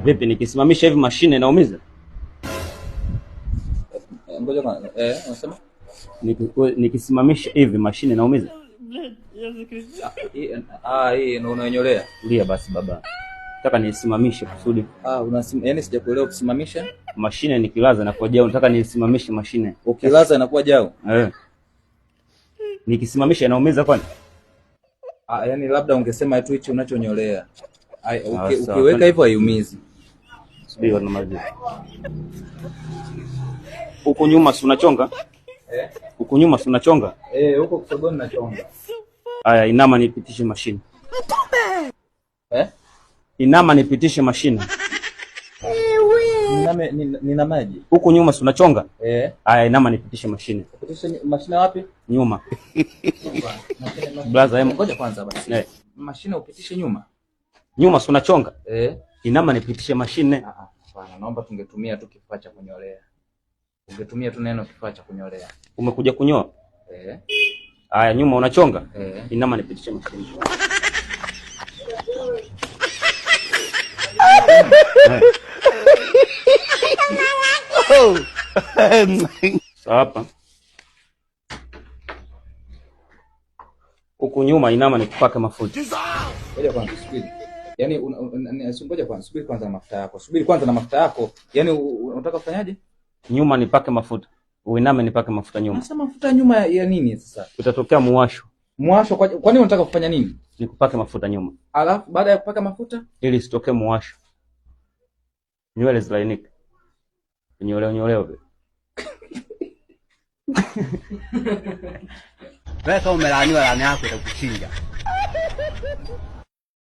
Vipi nikisimamisha hivi mashine inaumiza? Ngoja kwanza. Unasema? Nikisimamisha hivi mashine inaumiza? Hii ndio unanyolea. Tulia basi baba. Nataka nisimamishe kusudi Yaani sijakuelewa kusimamisha. Mashine nikilaza na kwa jao, nataka nisimamishe mashine. Ukilaza inakuwa jao. Nikisimamisha inaumiza kwani? Yaani labda ungesema tu hichi unachonyolea. Sawa. Ukiweka hivyo haiumizi. Subiri namaliza. Huko nyuma si unachonga? Huko nyuma si unachonga? Huko kisogoni nachonga. Haya, inama nipitishe mashine. Inama nipitishe mashine. Nina maji. Huko nyuma si unachonga? Haya, inama nipitishe mashine. Upitishe mashine wapi? Nyuma. Brother, hebu ngoja kwanza basi. Mashine upitishe nyuma. Nyuma si unachonga? Inama nipitishe mashine. Hapana, naomba tungetumia tu kifaa cha kunyolea. Ungetumia tu neno kifaa cha kunyolea. Umekuja kunyoa? Haya, nyuma unachonga? Inama nipitishe mashine. Sasa hapa. Huku nyuma inama nikupake mafuta. Ngoja kwanza subiri. Yaani ngoja kwanza, subiri kwanza na mafuta yako. Subiri kwanza na mafuta yako. Yaani unataka kufanyaje? Nyuma nipake mafuta. Uiname nipake mafuta nyuma. Sasa mafuta nyuma ya nini sasa? Utatokea muwasho. Muwasho kwa nini unataka kufanya nini? Nikupake mafuta nyuma. Alafu baada ya kupaka mafuta ili isitokee muwasho. Nywele zilainike. Nyolewe nyolewe. Wewe kama umelaaniwa, laana yako itakuchinja.